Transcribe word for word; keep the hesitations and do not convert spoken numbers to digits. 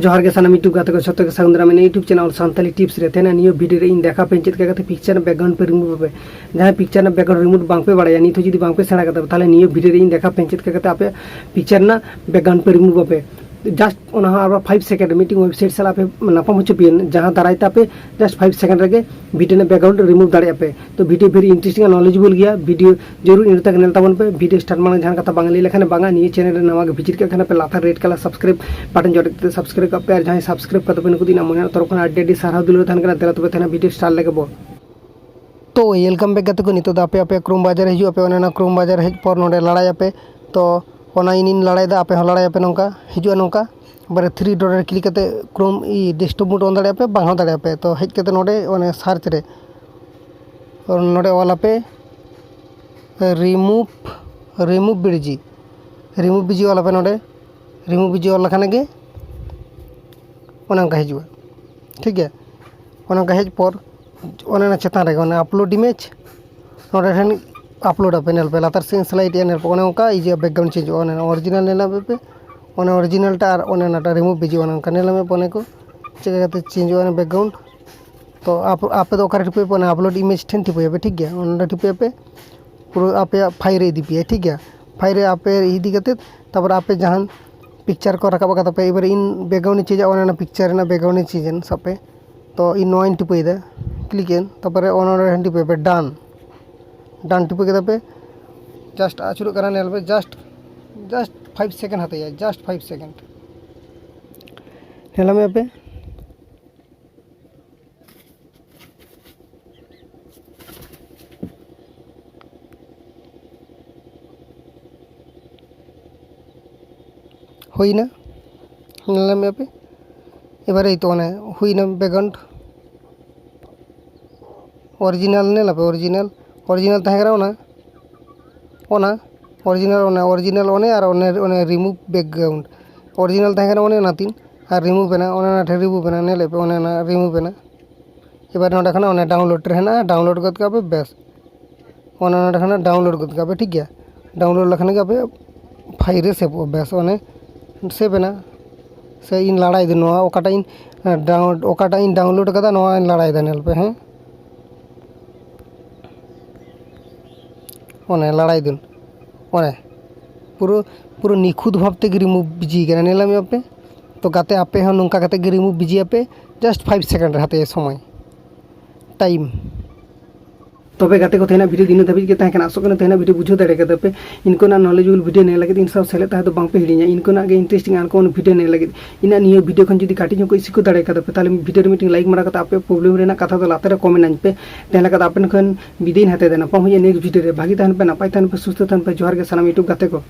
ᱡᱚᱦᱟᱨ ᱜᱮ ᱥᱟᱱᱟᱢ YouTube ᱜᱟᱛᱮ ᱠᱚ, ᱡᱷᱚᱛᱚ ᱜᱮ ᱥᱟᱹᱜᱩᱱ ᱫᱟᱨᱟᱢ᱾ ᱤᱧᱟᱹᱜ YouTube channel ᱥᱟᱱᱛᱟᱞᱤ ᱴᱤᱯᱥ ᱨᱮ ᱛᱮᱦᱮᱧ ᱱᱤᱭᱟᱹ ᱵᱷᱤᱰᱤᱭᱳ ᱨᱮ ᱤᱧ ᱫᱮᱠᱷᱟᱣ ᱯᱮᱭᱟᱹᱧ ᱪᱮᱫ ᱞᱮᱠᱟ ᱠᱟᱛᱮ ᱯᱤᱠᱪᱟᱨ ᱨᱮᱱᱟᱜ ᱵᱮᱠᱜᱨᱟᱣᱩᱱᱰ ᱯᱮ ᱨᱤᱢᱩᱵᱷ ᱟᱯᱮ᱾ ᱡᱟᱦᱟᱸᱭ ᱯᱤᱠᱪᱟᱨ ᱨᱮᱱᱟᱜ ᱵᱮᱠᱜᱨᱟᱣᱩᱱᱰ ᱨᱤᱢᱩᱵᱷ ᱵᱟᱝ ᱯᱮ ᱵᱟᱲᱟᱭᱟ, ᱱᱤᱛ ᱦᱚᱸ ᱡᱩᱫᱤ ᱵᱟᱝ ᱯᱮ ᱥᱮᱬᱟ ᱠᱟᱫᱟ, ᱛᱟᱦᱚᱞᱮ ᱱᱤᱭᱟᱹ ᱵᱷᱤᱰᱤᱭᱳ ᱨᱮ ᱤᱧ ᱫᱮᱠᱷᱟᱣ ᱯᱮᱭᱟᱹᱧ ᱪᱮᱫ ᱞᱮᱠᱟ ᱠᱟᱛᱮ ᱟᱯᱮ ᱯᱤᱠᱪᱟᱨ ᱨᱮᱱᱟᱜ ᱵᱮᱠᱜᱨᱟᱣᱩᱱᱰ ᱯᱮ ᱨᱤᱢᱩᱵᱷ ᱟᱯᱮ᱾ ᱡᱟᱥᱴ ᱚᱱᱟ ᱦᱚᱸ ᱟᱵᱟᱨ ᱯᱷᱟᱭᱤᱵᱷ ᱥᱮᱠᱮᱱᱰ ᱨᱮ ᱢᱤᱫᱴᱤᱡ ᱳᱭᱮᱵᱥᱟᱭᱤᱴ ᱥᱟᱞᱟᱜ ᱟᱯᱮ ᱧᱟᱯᱟᱢ ᱦᱚᱪᱚ ᱯᱮᱭᱟ, ᱡᱟᱦᱟᱸ ᱫᱟᱨᱟᱭ ᱛᱮ ᱟᱯᱮ ᱡᱟᱥᱴ ᱯᱷᱟᱭᱤᱵᱷ ᱥᱮᱠᱮᱱᱰ ᱨᱮᱜᱮ ᱵᱷᱤᱰᱤᱭᱳ ᱨᱮᱱᱟᱜ ᱵᱮᱠᱜᱨᱟᱣᱩᱱᱰ ᱨᱤᱢᱩᱵᱷ ᱫᱟᱲᱮᱭᱟᱜᱼᱟ ᱯᱮ᱾ ᱛᱚ ᱵᱷᱤᱰᱤᱭᱳ very interesting ᱟᱨ knowledgeable ᱜᱮᱭᱟ᱾ ᱵᱷᱤᱰᱤᱭᱳ ᱡᱟᱹᱨᱩᱲ ᱤᱱᱟᱹ ᱛᱟᱠ ᱧᱮᱞ ᱛᱟᱵᱚᱱ ᱯᱮ᱾ ᱵᱷᱤᱰᱤᱭᱳ ᱥᱴᱟᱨᱴ ᱢᱟᱲᱟᱝ ᱡᱟᱦᱟᱸ ᱠᱟᱛᱷᱟ ᱵᱟᱝ ᱞᱟᱹᱭ ᱞᱮᱠᱷᱟᱱ ᱵᱟᱝᱟ, ᱱᱤᱭᱟᱹ ᱪᱮᱱᱮᱞ ᱨᱮ ᱱᱟᱣᱟ ᱜᱮ ᱵᱷᱤᱡᱤᱴ ᱠᱟᱜ ᱠᱷᱟᱱ ᱯᱮ, ᱞᱟᱛᱟᱨ ᱨᱮᱰ ᱠᱟᱞᱟᱨ ᱥᱟᱵᱥᱠᱨᱟᱭᱤᱵ ᱵᱟᱴᱚᱱ ᱡᱚᱴᱮᱫ ᱠᱟᱛᱮ ᱥᱟᱵᱥᱠᱨᱟᱭᱤᱵ ᱠᱟᱜ ᱯᱮ᱾ ᱟᱨ ᱡᱟᱦᱟᱸᱭ ᱥᱟᱵᱥᱠᱨᱟᱭᱤᱵ ᱠᱟᱫᱟ ᱯᱮ, ᱱᱩᱠᱩ ᱫᱚ ᱤᱧᱟᱹᱜ ᱢᱚᱱᱮ ᱨᱮᱱᱟᱜ ᱛᱚᱨᱚᱯ ᱠᱷᱚᱱ ᱟᱹᱰᱤ ᱟᱹᱰᱤ ᱥᱟᱨᱦᱟᱣ ᱫᱩᱞᱟᱹᱲ ᱛᱟᱦᱮᱱ ᱠᱟᱱᱟ᱾ ᱫᱮᱞᱟ ᱛᱚᱵᱮ ᱛᱟᱦᱮᱱᱟ ᱵᱷᱤᱰᱤᱭᱳ ᱥᱴᱟᱨᱴ ᱞᱮᱜᱮ ᱵᱚ᱾ ᱛᱚ ᱳᱭᱮᱞᱠᱟᱢ ᱵᱮᱠ ᱜᱟᱛᱮ ᱠᱚ, ᱱᱤᱛᱚᱜ ᱫᱚ ᱟᱯᱮ ᱟᱯᱮᱭᱟᱜ ᱠᱨᱳᱢ ᱵᱨᱟᱣᱡᱟᱨ ᱦᱤᱡᱩᱜ ᱟᱯᱮ, ᱚᱱᱮ ᱚᱱᱟ ᱠᱨᱳᱢ ᱵᱨᱟᱣᱡᱟᱨ ᱦᱮᱡ ᱯᱚᱨ ᱱᱚᱰᱮ ᱞᱟᱲᱟᱭ ᱟᱯᱮ᱾ ᱛᱚ ᱚᱱᱟ ᱤᱧᱤᱧ ᱞᱟᱲᱟᱭᱮᱫᱟ, ᱟᱯᱮ ᱦᱚᱸ ᱞᱟᱲᱟᱭ ᱟᱯᱮ, ᱱᱚᱝᱠᱟ ᱦᱤᱡᱩᱜᱼᱟ, ᱱᱚᱝᱠᱟ ᱵᱟᱨᱮ ᱛᱷᱨᱤ ᱰᱚᱴ ᱨᱮ ᱠᱞᱤᱠ ᱠᱟᱛᱮ ᱠᱨᱳᱢ ᱰᱮᱥᱠᱴᱚᱯ ᱢᱳᱰ ᱚᱱ ᱫᱟᱲᱮᱭᱟᱜᱼᱟ ᱯᱮ, ᱵᱟᱝ ᱦᱚᱸ ᱫᱟᱲᱮᱭᱟᱜᱼᱟ ᱯᱮ᱾ ᱛᱚ ᱦᱮᱡ ᱠᱟᱛᱮ ᱱᱚᱰᱮ ᱚᱱᱮ ᱥᱟᱨᱪ ᱨᱮ, ᱱᱚᱰᱮ ᱚᱞ ᱟᱯᱮ ᱨᱤᱢᱩᱵᱷ, ᱨᱤᱢᱩᱵᱷ ᱵᱤᱰᱤᱡᱤ, ᱨᱤᱢᱩᱵᱷ ᱵᱤᱰᱤᱡᱤ ᱚᱞ ᱟᱯᱮ ᱱᱚᱰᱮ᱾ ᱨᱤᱢᱩᱵᱷ ᱵᱤᱰᱤᱡᱤ ᱚᱞ ᱞᱮᱠᱷᱟᱱ ᱜᱮ ᱚᱱᱮ ᱚᱱᱠᱟ ᱦᱤᱡᱩᱜᱼᱟ, ᱴᱷᱤᱠ ᱜᱮᱭᱟ᱾ ᱚᱱᱮ ᱚᱱᱠᱟ ᱦᱮᱡ ᱯᱚᱨ ᱚᱱᱮ ᱚᱱᱟ ᱪᱮᱛᱟᱱ ᱨᱮᱜᱮ ᱚᱱᱮ ᱟᱯᱞᱳᱰ ᱤᱢᱮᱡᱽ, ᱱᱚᱰᱮ ᱴᱷᱮᱱ ᱟᱯᱞᱳᱰ ᱟᱯᱮ, ᱧᱮᱞ ᱯᱮ ᱞᱟᱛᱟᱨ ᱥᱮᱫ ᱥᱞᱟᱭᱤᱰ ᱮᱫᱼᱟ, ᱧᱮᱞ ᱯᱮ ᱚᱱᱮ ᱚᱱᱠᱟ ᱤᱭᱟᱹ ᱵᱮᱠᱜᱨᱟᱣᱩᱱᱰ ᱪᱮᱧᱡᱚᱜᱼᱟ, ᱚᱱᱮ ᱚᱨᱤᱡᱤᱱᱟᱞ ᱧᱮᱞ ᱯᱮ, ᱚᱱᱮ ᱚᱨᱤᱡᱤᱱᱟᱞ ᱴᱟ ᱟᱨ ᱚᱱᱮ ᱚᱱᱟᱴᱟᱜ ᱨᱤᱢᱩᱵᱷ ᱵᱤᱰᱤᱡᱤ ᱚᱱᱮ ᱚᱱᱠᱟ ᱧᱮᱞ ᱢᱮ ᱚᱱᱮ ᱠᱚ ᱪᱮᱫ ᱞᱮᱠᱟ ᱠᱟᱛᱮ ᱪᱮᱧᱡᱚᱜᱼᱟ ᱚᱱᱮ ᱵᱮᱠᱜᱨᱟᱣᱩᱱᱰ᱾ ᱛᱚ ᱟᱯ-, ᱟᱯᱮ ᱫᱚ ᱚᱠᱟᱨᱮ ᱴᱷᱤᱯᱟᱹᱭ ᱯᱮ? ᱚᱱᱟ ᱟᱯᱞᱳᱰ ᱤᱢᱮᱡᱽ ᱴᱷᱮᱱ ᱴᱷᱤᱯᱟᱹᱭ ᱯᱮ, ᱴᱷᱤᱠ ᱜᱮᱭᱟ, ᱚᱸᱰᱮ ᱴᱷᱤᱯᱟᱹᱭ ᱯᱮ, ᱯᱩᱨᱟᱹ ᱟᱯᱮᱭᱟᱜ ᱯᱷᱟᱭᱤᱞ ᱨᱮ ᱤᱫᱤ ᱯᱮᱭᱟ, ᱴᱷᱤᱠ ᱜᱮᱭᱟ᱾ ᱯᱷᱟᱭᱤᱞ ᱨᱮ ᱟᱯᱮ ᱤᱫᱤ ᱠᱟᱛᱮ ᱛᱟᱨᱯᱚᱨ ᱟᱯᱮ ᱡᱟᱦᱟᱱ ᱯᱤᱠᱪᱟᱨ ᱠᱚ ᱨᱟᱠᱟᱵ ᱟᱠᱟᱫ ᱛᱟᱯᱮ, ᱮᱵᱟᱨ ᱤᱧ ᱵᱮᱠᱜᱨᱟᱣᱩᱱᱰ ᱤᱧ ᱪᱮᱧᱡᱟ, ᱚᱱᱮ ᱚᱱᱟ ᱯᱤᱠᱪᱟᱨ ᱨᱮᱱᱟᱜ ᱵᱮᱠᱜᱨᱟᱣᱩᱱᱰ ᱤᱧ ᱪᱮᱧᱡᱟ, ᱥᱟᱵ ᱯᱮ᱾ ᱛᱚ ᱤᱧ ᱱᱚᱣᱟᱧ ᱴᱷᱤᱯᱟᱹᱭᱮᱫᱟ, ᱠᱞᱤᱠ ᱮᱱ, ᱛᱟᱨᱯᱚᱨᱮ ᱚᱱᱟ ᱚᱸᱰᱮ ᱴᱷᱮᱱ ᱴᱷᱤᱯᱟᱹᱭ ᱯᱮ, ᱰᱟᱱ, ᱰᱟᱱ ᱴᱷᱤᱯᱟᱹ ᱠᱮᱫᱟ ᱯᱮ, ᱡᱟᱥᱴ ᱟᱹᱪᱩᱨᱚᱜ ᱠᱟᱱᱟ, ᱧᱮᱞ ᱯᱮ, ᱡᱟᱥᱴ, ᱡᱟᱥᱴ ᱯᱷᱟᱭᱤᱵᱷ ᱥᱮᱠᱮᱱᱰ ᱦᱟᱛᱟᱭᱟ, ᱡᱟᱥᱴ ᱯᱷᱟᱭᱤᱵᱷ ᱥᱮᱠᱮᱱᱰ᱾ ᱧᱮᱞ ᱢᱮ ᱯᱮ, ᱦᱩᱭᱱᱟ, ᱧᱮᱞ ᱢᱮ ᱯᱮ᱾ ᱮᱵᱟᱨᱮ ᱛᱚ ᱚᱱᱮ ᱦᱩᱭᱱᱟ ᱵᱮᱠᱜᱨᱟᱣᱩᱱᱰ, ᱚᱨᱤᱡᱤᱱᱟᱞ ᱧᱮᱞ ᱟᱯᱮ, ᱚᱨᱤᱡᱤᱱᱟᱞ, ᱚᱨᱤᱡᱤᱱᱟᱞ ᱛᱟᱦᱮᱸ ᱠᱟᱱᱟ ᱚᱱᱟ, ᱚᱱᱟ ᱚᱨᱤᱡᱤᱱᱟᱞ, ᱚᱱᱟ ᱚᱨᱤᱡᱤᱱᱟᱞ ᱚᱱᱮ ᱟᱨ ᱚᱱᱮ, ᱚᱱᱮ ᱨᱤᱢᱩᱵᱷ ᱵᱮᱠᱜᱨᱟᱣᱩᱱᱰ, ᱚᱨᱤᱡᱤᱱᱟᱞ ᱛᱟᱦᱮᱸ ᱠᱟᱱᱟ ᱚᱱᱮ ᱚᱱᱟ ᱛᱤᱱ, ᱟᱨ ᱨᱤᱢᱩᱵᱷ ᱮᱱᱟ, ᱚᱱᱮ ᱚᱱᱟ ᱴᱷᱮᱱ ᱨᱤᱢᱩᱵᱷ ᱮᱱᱟ, ᱧᱮᱞᱮᱫ ᱯᱮ ᱚᱱᱮ ᱚᱱᱟ ᱨᱤᱢᱩᱵᱷ ᱮᱱᱟ᱾ ᱮᱵᱟᱨ ᱱᱚᱰᱮ ᱠᱷᱚᱱᱟᱜ ᱚᱱᱮ ᱰᱟᱣᱩᱱᱞᱳᱰ ᱨᱮ ᱦᱮᱱᱟᱜᱼᱟ, ᱰᱟᱣᱩᱱᱞᱳᱰ ᱜᱚᱫ ᱠᱟᱜ ᱯᱮ, ᱵᱮᱥ᱾ ᱚᱱᱮ ᱱᱚᱰᱮ ᱠᱷᱚᱱᱟᱜ ᱰᱟᱣᱩᱱᱞᱳᱰ ᱜᱚᱫ ᱠᱟᱜ ᱯᱮ, ᱴᱷᱤᱠ ᱜᱮᱭᱟ᱾ ᱰᱟᱣᱩᱱᱞᱳᱰ ᱞᱮᱠᱷᱟᱱ ᱜᱮ ᱟᱯᱮ ᱯᱷᱟᱭᱤᱞ ᱨᱮ ᱥᱮᱵᱷᱚᱜᱼᱟ, ᱵᱮᱥ, ᱚᱱᱮ ᱥᱮᱵᱷ ᱮᱱᱟ᱾ ᱥᱮ ᱤᱧ ᱞᱟᱲᱟᱭ ᱫᱟᱹᱧ ᱱᱚᱣᱟ ᱚᱠᱟᱴᱟᱜ ᱤᱧ ᱰᱟᱣᱩᱱᱞᱳᱰ ᱚᱠᱟᱴᱟᱜ ᱤᱧ ᱰᱟᱣᱩᱱᱞᱳᱰ ᱠᱟᱫᱟ, ᱱᱚᱣᱟᱧ ᱞᱟᱲᱟᱭ ᱫᱟ, ᱧᱮᱞ ᱯᱮ᱾ ᱦᱮᱸ, ᱚᱱᱮ ᱞᱟᱲᱟᱭ ᱫᱟᱹᱧ, ᱚᱱᱮ ᱯᱩᱨᱟᱹ ᱯᱩᱨᱟᱹ ᱱᱤᱠᱷᱩᱛ ᱵᱷᱟᱵᱽ ᱛᱮᱜᱮ ᱨᱤᱢᱩᱵᱷ ᱵᱤᱡᱤ ᱠᱟᱱᱟ, ᱧᱮᱞ ᱢᱮ ᱟᱯᱮ᱾ ᱛᱚ ᱜᱟᱛᱮ, ᱟᱯᱮ ᱦᱚᱸ ᱱᱚᱝᱠᱟ ᱠᱟᱛᱮ ᱜᱮ ᱨᱤᱢᱩᱵᱷ ᱵᱤᱡᱤ ᱟᱯᱮ, ᱡᱟᱥᱴ ᱯᱷᱟᱭᱤᱵᱷ ᱥᱮᱠᱮᱱᱰ ᱨᱮ ᱦᱟᱛᱟᱣ ᱥᱚᱢᱚᱭ, ᱴᱟᱭᱤᱢ᱾ ᱛᱚᱵᱮ ᱜᱟᱛᱮ ᱠᱚ, ᱛᱮᱦᱮᱧᱟᱜ ᱵᱷᱤᱰᱤᱭᱳ ᱫᱚ ᱤᱱᱟᱹ ᱫᱷᱟᱹᱵᱤᱡ ᱜᱮ ᱛᱟᱦᱮᱸ ᱠᱟᱱᱟ᱾ ᱟᱥᱚᱜ ᱠᱟᱱᱟ ᱛᱮᱦᱮᱧᱟᱜ ᱵᱷᱤᱰᱤᱭᱳ ᱵᱩᱡᱷᱟᱹᱣ ᱫᱟᱲᱮ ᱠᱟᱫᱟ ᱯᱮ᱾ ᱤᱱᱠᱟᱹᱱᱟᱜ ᱱᱚᱞᱮᱡᱮᱵᱚᱞ ᱵᱷᱤᱰᱤᱭᱳ ᱧᱮᱞ ᱞᱟᱹᱜᱤᱫ ᱤᱧ ᱥᱟᱶ ᱥᱮᱞᱮᱫ ᱛᱟᱦᱮᱸ ᱫᱚ ᱵᱟᱝ ᱯᱮ ᱦᱤᱲᱤᱧᱟ᱾ ᱤᱱᱠᱟᱹᱱᱟᱜ ᱜᱮ ᱤᱱᱴᱟᱨᱮᱥᱴᱤᱝ ᱟᱨ ᱠᱚ ᱵᱷᱤᱰᱤᱭᱳ ᱧᱮᱞ ᱞᱟᱹᱜᱤᱫ᱾ ᱤᱧᱟᱹᱜ ᱱᱤᱭᱟᱹ ᱵᱷᱤᱰᱤᱭᱳ ᱠᱷᱚᱱ ᱡᱩᱫᱤ ᱠᱟᱹᱴᱤᱡ ᱧᱚᱜ ᱠᱚ ᱥᱤᱠᱷᱟᱹᱣ ᱫᱟᱲᱮ ᱠᱟᱫᱟ ᱯᱮ, ᱛᱟᱦᱚᱞᱮ ᱵᱷᱤᱰᱤᱭᱳ ᱨᱮ ᱢᱤᱫᱴᱤᱝ ᱞᱟᱭᱤᱠ ᱢᱟᱨᱟ ᱠᱟᱛᱮ ᱟᱯᱮ ᱯᱨᱚᱵᱞᱮᱢ ᱨᱮᱱᱟᱜ ᱠᱟᱛᱷᱟ ᱫᱚ ᱞᱟᱛᱟᱨ ᱨᱮ ᱠᱚᱢᱮᱱᱴ ᱟᱹᱧ ᱯᱮ᱾ ᱛᱮᱦᱮᱧ ᱞᱮᱠᱟ ᱫᱚ ᱟᱯᱮ ᱠᱷᱚᱱ ᱵᱤᱫᱟᱹᱭ ᱤᱧ ᱦᱟᱛᱟᱣ ᱮᱫᱟ᱾ ᱱᱟᱯᱟᱭ ᱦᱩᱭᱩᱜᱼᱟ ᱱᱮᱠᱥᱴ ᱵᱷᱤᱰᱤᱭᱳ ᱨᱮ᱾ ᱵᱷᱟᱹᱜᱤ ᱛᱟᱦᱮᱱ ᱯᱮ, ᱱᱟᱯᱟᱭ ᱛᱟᱦᱮᱱ ᱯᱮ, ᱥᱩᱥᱛᱷᱚ ᱛᱟᱦᱮᱱ ᱯᱮ᱾ ᱡᱚᱦᱟᱨ ᱜᱮ ᱥᱟᱱᱟᱢ YouTube ᱜᱟᱛᱮ ᱠᱚ᱾